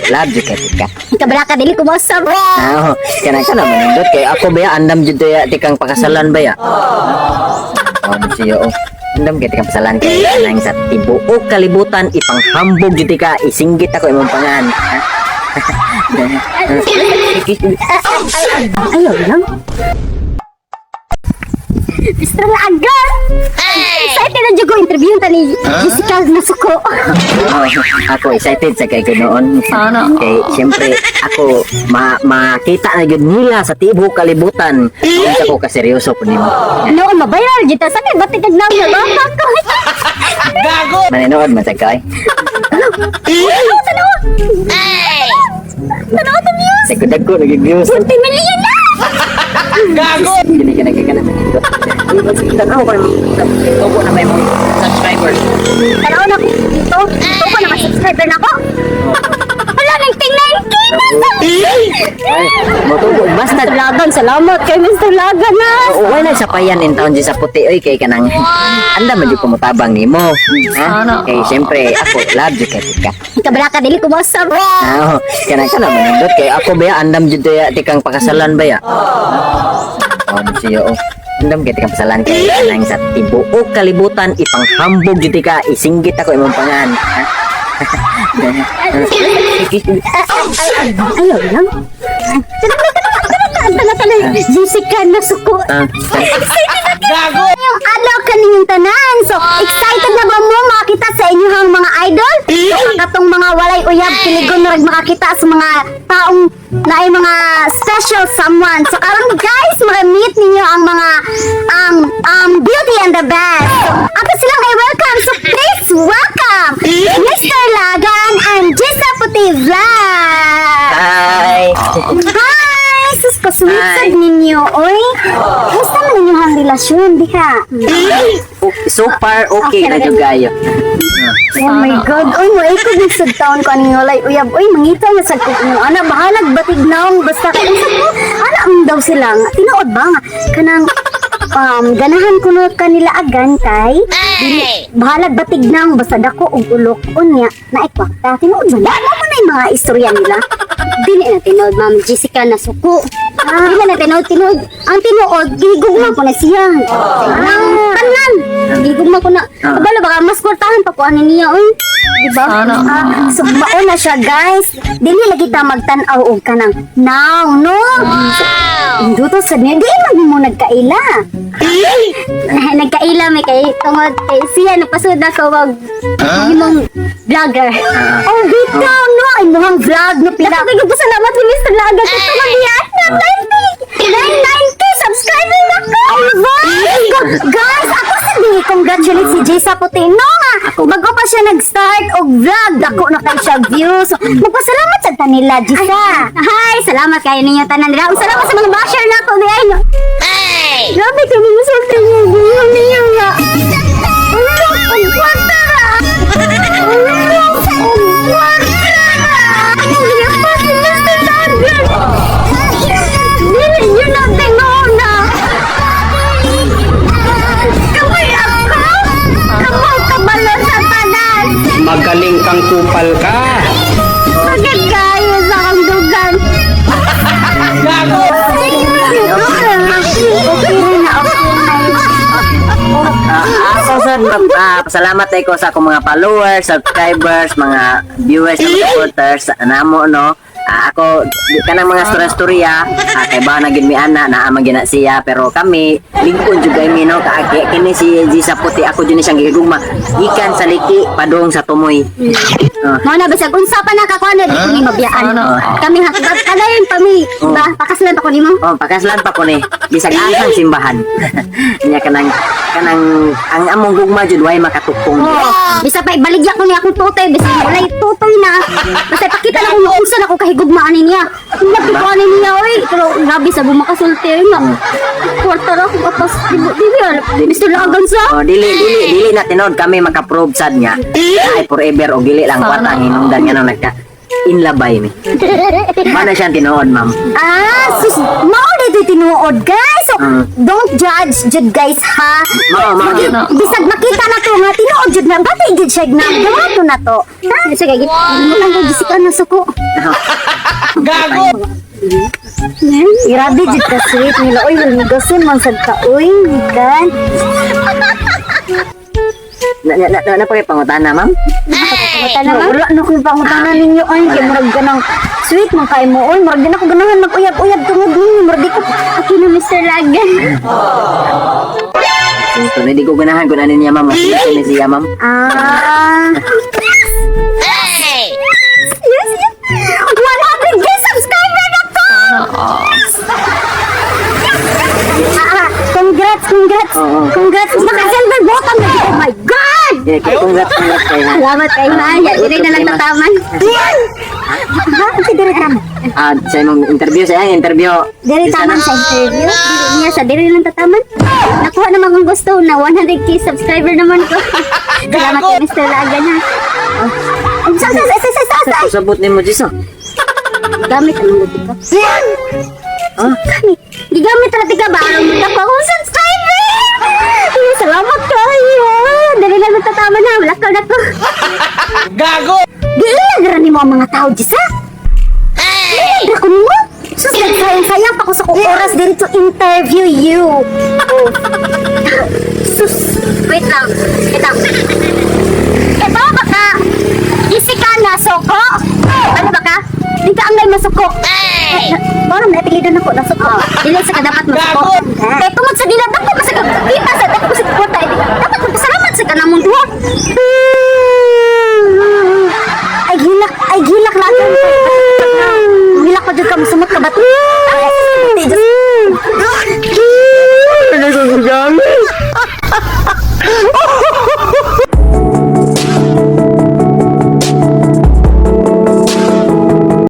love jud kay ka. Kabala ka, dili ko mausab. Ah, kana kana manindot kay ako baya, andam jud ya tikang pakasalan baya. Oh, siya oh. Andam kay tikang pakasalan kay kanang sa tibuok kalibutan ipanghambog jud ka, isinggit ako imong pangan. Ha? Ayaw lang. Mr. Lagan! Excited na dyan ko interview ta ni Jessica Nasuko. Oh, ako excited sa kay ko noon. Kay siyempre ako makita na jud nila sa tibuok kalibutan. Unsa ko ka seryoso po nimo. Noon, mabayar dito. Sa akin, ba't nagnaw na bata ko? Maninood man sa kay. Tanaw, tanaw! Tanaw, tanaw! Sa kudag ko nagig-views. 20 million na! Dili ka nagkaka na manindot. Tanaw ko tubo na may mong subscribers. Tanaw na ko dito. Ito ko na subscriber na ko. Wala, 99K na! Ay, motubo basta Lagan, salamat kay Mr. Lagan na! Uway na sa payan in taon sa puti oy, kay kanang anda man jud kumutabang nimo. Ha? Kay siyempre ako love jud kay ka. Kabala ka, dili ko mausab. Ah, oh, kana kana manindot kay ako baya, andam jud ya tikang pakasalan baya. Oh, siya oh. Andam kay tikang pakasalan kay kanang sa tibuok kalibutan ipanghambog jud ka, isinggit ako imong pangan. Ha? Ayaw lang. Tanaw, tanaw, tanaw, tanaw, tanaw. Jessica Nasuko. Ah, Excited na kayo! Yung adlaw kaninyong tanan. So, excited na ba mo makakita sa inyong mga idol? So, ang katong mga walay uyab, piligon na rin makakita sa mga taong na ay mga special someone. So, karon guys, maka-meet ninyo ang mga beauty and the best. So, ato silang i-welcome. So, please welcome Mr. Lagan and Jessa Puti Vlog! Hi. Hi! Sus, ka-sweet Hi. sad ninyo, oy. Kamusta man ninyo ang relasyon, diha? So far okay na jud kayo. Oh my God, oy, mo ikog ni sad taon ko aning walay uyab. Oy, mangita na sad ko inyo. Ana, bahalag batig naong basta kay unsa ko. Ana ang daw sila nga tinuod ba nga kanang ganahan kuno kanila agan kay dili bahalag batig naong basta dako og ulok unya na ikwakta. Tinuod ba na? Mo na yung mga istorya nila. Dili na tinuod, Ma'am Jessica Nasuko. Ah, dili na tinuod, tinuod. Ang tinuod, gigugma ko na siya. Ang tanan. Gigugma ko na. Kabalo baka mas kwartahan pa ko ani niya oy. Di ba? Ah, so mao na siya guys. Dili lagi ta magtan-aw og kanang now, no? So, induto sad niya di man mo nagkaila. Nagkaila may kay tungod kay siya napasud ako wag imong vlogger. Oh, bitaw no, ay muhang vlog no pila. Dako kay salamat ni Mr. Laga kay tungod niya na 90 9K subscriber na ko. Oh, wow! Guys, ako sa di congratulate si Jessa Putino nga. Bago pa siya nag-start og vlog, dako na kay siya views. So, magpasalamat sa tanila, Jessa. Hi, salamat kayo ninyo tanan dira. Ug salamat sa mga basher na ako di ay no. Grabe kami masulti niyo, gusto niyo nga. Ulok, ang kwarta ra! Ulok, ang kwarta ra! Ang ginapa si Mr. Lagan! Dili yun ang tingoon na! Kamay ako! Kamaw kabalo sa tanan! Magaling kang kupal ka. Bakit kayo sa akong dugan? Okay na, okay na. Ah, ako sad pasalamat ko sa akong mga followers, subscribers, mga viewers, mga supporters namo no. Ah, ako di kanang mga storya-storya, kay ba na gid mi ana naa man gina siya, pero kami lingkod jud kay mi no, kaaki kini si Jisa Puti, ako jud ni siyang gigugma gikan sa liki padung sa tumoy. Ah, Mo na bisag unsa pa nakakuan di ko ni mabiyaan. Kami ha padayon pa mi. Ba pakaslan pa ko nimo. Oh, pakaslan pa ko ni. Bisag asang simbahan. Nya kanang kanang ang among gugma jud way makatukong. Oh, bisa pa ibaligya ko ni akong tutoy, bisa walay tutoy na. Basta ipakita na kung unsa na ko kahigugma ani niya. Labi ko ani niya oy, pero grabe sa makasulti oy nga. Kwarta ra ko atas di di Mr. Lagan sa. Oh, dili dili dili na tinuod kami makaprove sad nga. Ay forever o dili lang kwarta ang hinungdan nga nung nagka inlabay mi. Mana siya tinuod, ma'am. Ah, sus, mao dito tinuod guys. So, Don't judge jud, guys, ha. Mao, mao. Bisag makita na to nga tinuod jud na bati jud siya na gawato na to. Ha? Sige, wow. Ang Jessica na suko. Gago! Grabe jud ka sweet nila oy, gasun man sad ka oy, kan. Na na na, na, na pa kay pangutana, ma'am? Pangutana man? Wala na ko'y pangutana ninyo ay kay murag ganang sweet man kay mo oy, murag di na ko ganahan mag-uyab-uyab tungod ninyo, murag di ko okay na, Mr. Lagan. So, hindi ko ganahan kung ano niya, ma'am. Mas ni siya, ma'am. Ah. Yes. 100K subscriber na to! Yes! Ah, congrats, congrats. Oo. Congrats. Naka-silver button na. Oh my God! Yeah, congrats, congrats kayo, ha. Salamat kay ha. Yan, dili na lang tataman. Ha? Ang diri taman. Ah, sa imong interview, sa iyang interview. Diri taman sa interview. Dili niya sa diri lang tataman. Nakuha naman kong gusto na 100K subscriber naman ko. Salamat kay Mr. Lagan ha. Oh. Sa sa sa sa sa sa. Usabot nimo, Jis, oh. Gamit ang mga ka. Ah? Gamit. Gigamit ra tika ba ang mga akong subscriber. Ay, salamat kayo. Dali lang natatama na. Wala ka na ko. Gago! Giilag ra nimo ang mga tao, Jisa. Giilag ra ko nimo. Sus, nagsayang-sayang pa ko sa kong oras diri to interview you. Oh. Sus, wait lang. Wait lang. Ito baka Jessica na soko. Ano ba ka? Di ka angay masuko. Hey! Parang naapelido na ko na suko. Dili sa ka dapat masuko. Kay tungod sa dila dako ka sa kita sa dako sa kwarta. Dapat magpasalamat sa kanamong duha. Ay gilak, ay gilak na. Gilak pa jud ka, musumot ka ba? Ay,